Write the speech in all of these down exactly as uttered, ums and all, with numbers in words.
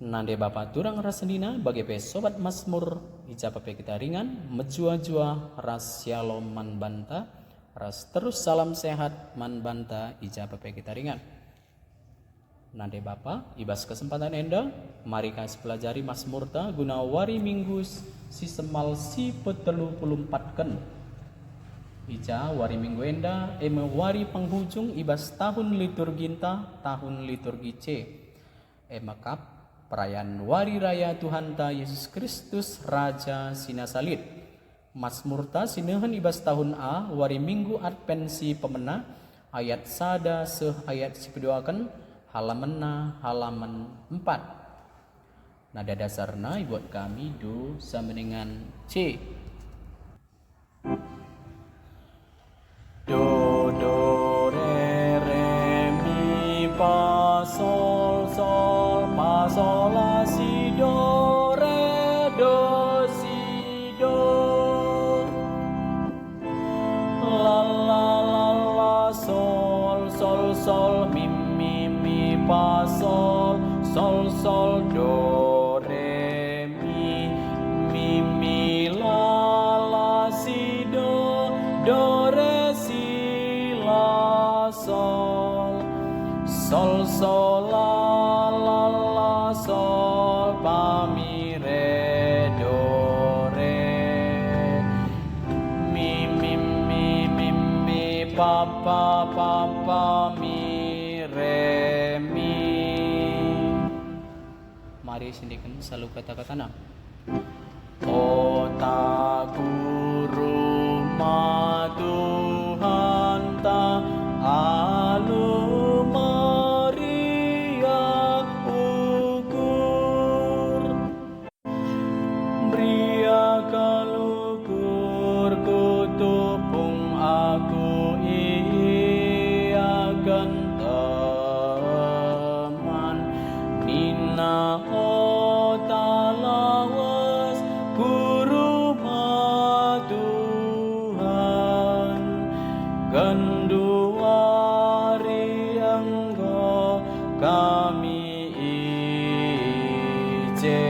Nande bapa turang ras senina, bage pe sobat Masmur, i ja pe kita ringan, mejuah-juah ras syalom man banta, ras terus salam sehat man banta i ja pe kita ringan. Nande bapa, i bas kesempatan enda, mari ka sipelajari Masmurta guna wari Minggu si semal si petelu puluh empatken. I ja wari Minggu enda, e me wari penghujung i bas tahun liturginta, tahun liturgi C. E me kap perayan Wari Raya Tuhanta Yesus Kristus, Raja si nasa lit. Masmurta si nehen i bas tahun A, wari Minggu Advent si pemena, ayat sada seh ayat si peduaken, halamenna halaman empat. Nada dasarna ibuat kami do sambenengan C. Do, do, re, re, mi, pa, sol, sol, pa, sol, la, si, do, re, do, si, do. La, la, la, la, sol, sol, sol, mi, mi, mi, pa, sol, sol, sol, do, re, mi, mi, mi, la, la, si, do, do, re, si, la, sol. Sol, sol, la, la, la, sol, pa, mi, re, do, re. Mi, mi, mi, mi, mi, pa, pa, pa, pa, mi, re, mi. Mari siendeken salu kata-katana. Ota ku rumah Tuhanta, alu meriah ukur. Meriah kal ukur ku tupung aku iaken teman. Nina ota lawes ku rumah Tuhan, genduari enggo kami i je.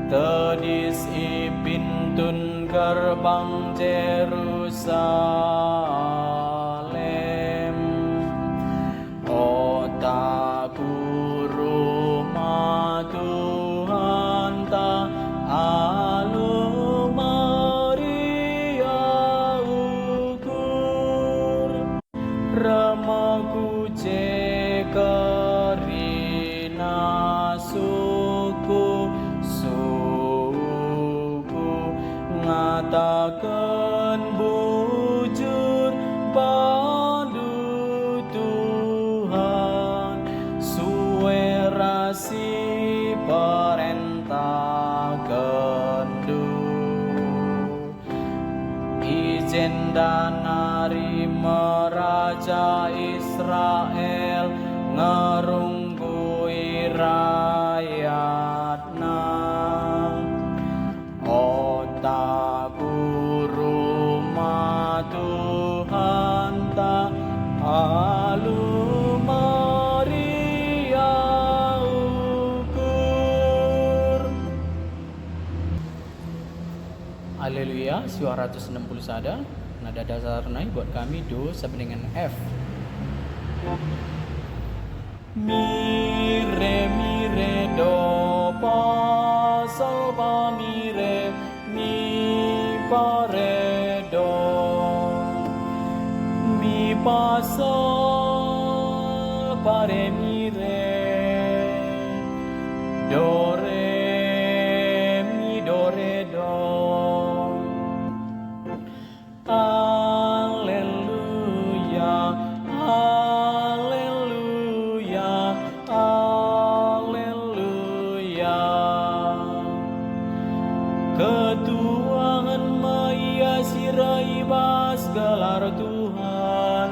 Tedis i pintun gerbang Jerusalem. Ota ku rumah Tuhanta alu meriah ukur. Remaku je kerina suku-suku ngataken bujur bandu Tuhan, sue ras si perentahkenNdu. I jenda nari me raja Israel ngerunggui rayatna. Ota ku rumah Tuhanta alu meriah ukur. Aleluya, suah ratus enem puluh sada, nada dasarna ibuat kami do sampe dengan F. Mi, re, mi, re, do, pa, sol, pa, mi, re, mi, pa, re, do. Mi, pa, sol, pa, re, mi, re. Do, re, mi, do, re, do. Aleluya, aleluya, aleluya. Ketuahen me ia si reh i bas gelar Tuhan.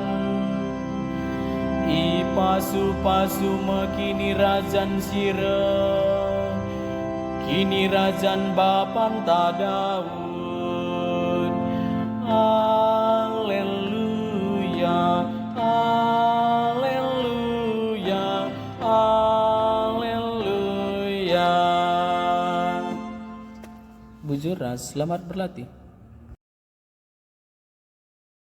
Ipasu-pasu me kinirajan si reh, kinirajan bapanta Daud. Aleluya, aleluya, aleluya. Bujur ras selamat berlatih.